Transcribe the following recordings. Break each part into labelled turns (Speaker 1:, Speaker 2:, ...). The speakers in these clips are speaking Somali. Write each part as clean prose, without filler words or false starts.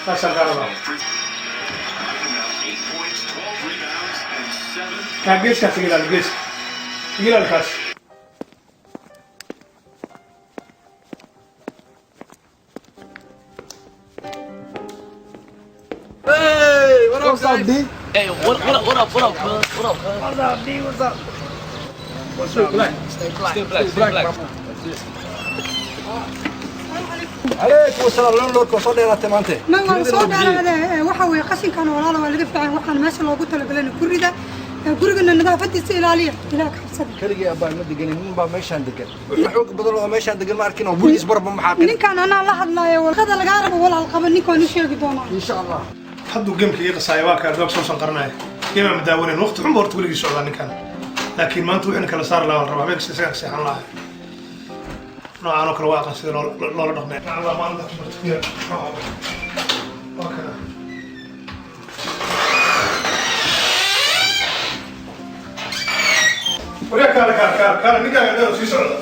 Speaker 1: Saasaan kaa rabaa. Kaa geeskaas iga ilaali, geeska iga ilaali kaas.
Speaker 2: Hey, what up,
Speaker 3: What's up,
Speaker 2: guys?
Speaker 3: D?
Speaker 2: Hey, what up, what up, what up, cuz? What up, cuz?
Speaker 3: What's up, D? What's up?
Speaker 2: What's up, black? Stay black. Stay black. Stay black.
Speaker 3: Calaykum asalaam. Landlordka soo dheeraatay maante.
Speaker 4: Ma waan soo dheeraade. Waxa weeye qashinkan, walaala, waa laga fiican. Waxaan meesha loogu talagalana ku rida. Gurigana nadaafadiisa ilaaliya, ilaah ka cabsada.
Speaker 3: Keligii abaa ma deganin, nin baa meeshaan degan. Xoog badan oo meeshaan degan ma arkin oo gurigiis barba maxaaqin.
Speaker 4: Ninkan anaa la hadlaayo. Warqada lagaa rabo, walaal, qaba. Ninkaan u sheegi doonaa.
Speaker 3: Insha Allah.
Speaker 1: Hadduu gameka ii qasaayo, waa kaa albaab soo sanqaranaya. Game aan madaawaneyn waqti xun ba horta weligii socdaa ninkan, laakiin maanta wixii kala saari lahaa waan rabaa. Habeenkasta isagaan ka seexan lahaa. Noocaan oo kale waa aqaan sida loola dhaqmay. Allah, maalinta ku barto fiir. Waa kana. Waryaa, kaale, kaale, kaale, kaale! Ninkaaga dheer oo sii socda.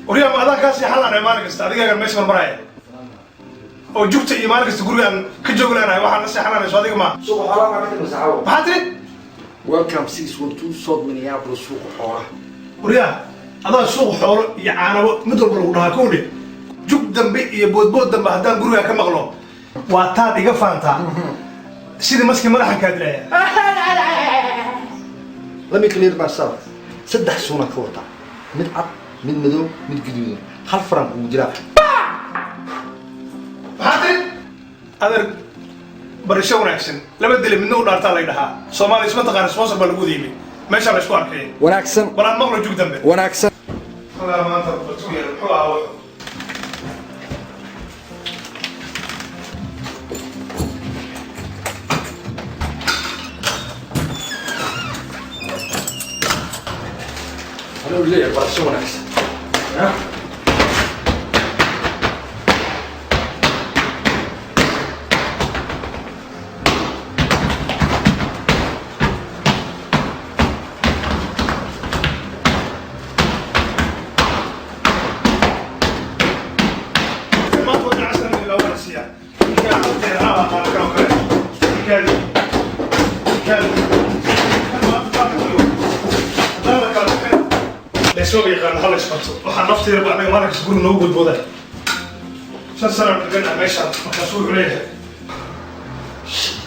Speaker 1: Waryaa, ma adaan kaa seexan lahanay maalin kasta adigaagan meesha marmaraya oo jugta iyo maalin kasta gurigaan ka joogi leenahay? Waxaan la seexan lahanay soo adiga maa.
Speaker 3: Suuqa xoolaha ma ka timi, saxaabo?
Speaker 1: Maxaa tiri?
Speaker 3: Welcome 612 South Minneapolis, suuqa xoolaha.
Speaker 1: Waryaa, adaa suuq xoolo iyo caanabo mid walba lagu dhahaa kowdhe. Jug dambe iyo boodbood dambe haddaan gurigaa ka maqlo, waa taad iga faantaa sidii maskii madaxan kaa dilaya.
Speaker 3: Let me clear myself. Saddex suunaan ka wataa, mid cad, mid madow, mid guduudan. Hal frank ugu jiraa.
Speaker 1: Maxaa tiri, adeer? Barasho wanaagsan. Laba dile midna u dhaartaa lay dhahaa. Soomaaliya isma taqaana. Sponsor baa lagu yimi, meeshaa la isku arkay.
Speaker 3: Wanaagsan.
Speaker 1: Bal aan maqlo jug dambe.
Speaker 3: Wanaagsan.
Speaker 1: Allah, maanta bartu yeelo. Muxuu ahaa wuxuu?
Speaker 3: Anuu leeyahay barasho wanaagsan. Ya?
Speaker 1: Maanta waa ganacsan ilaa waa siiya. Ninkaan carruurteeda aa qaana kan oo kale. Ninkaan, ninkaan kan maanta qaata kullu haddaan la kala bixin laysmaba yaqaano. Hal isqabto. Waxaa nafteeda ba anaga maalin kasta guriga noogu gudbooda. 5 sanaan deganaa meeshaan. Markaasuu wuxuu leeyahay.
Speaker 3: Shit.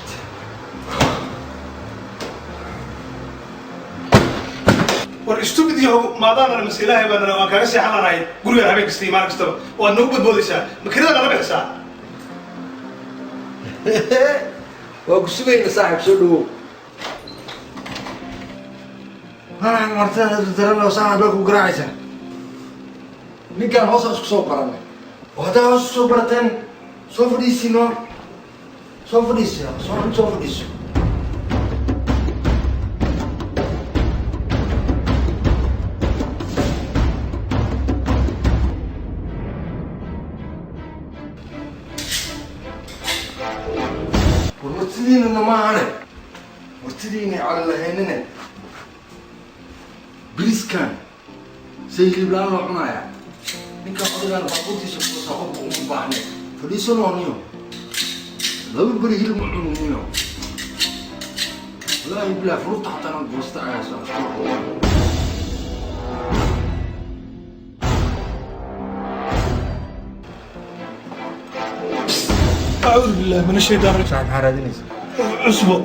Speaker 1: War stupid yahow, maadaana mise Ilaahay baana waan kaaga seexan lanahay gurigaan habeen kasta iyo maalin kastaba waad noogu badboodaysaa. Ma kirada nala bixisaa?
Speaker 3: Waa ku sugayna, saaxiib, soo dhawow. Martada daran oo saaxiib baa ku garaacaysaa. Ninkaan hoos isku soo baranay oo haddaa hoos isku soo barateen, soo fadhiisino, soo fadhiisino, soo soo fadhiiso. War martidiinana maahane, martidiina cala lahaynine. Biriskan say hilib la-aan loo cunayaa? Ninkan odagaan baabuurtiisa kuwataa, qofka uma baahne. Fadhiisanoo niyo, 2 beri hilib ma cunin niyo. Wallaahi bilahi, furuurta xataa inaan goosta ayaa soo.
Speaker 1: أعوذ بالله من الشيطان الرجيم.
Speaker 3: Saaxib, maxaa raadinaysa?
Speaker 1: Cusbo.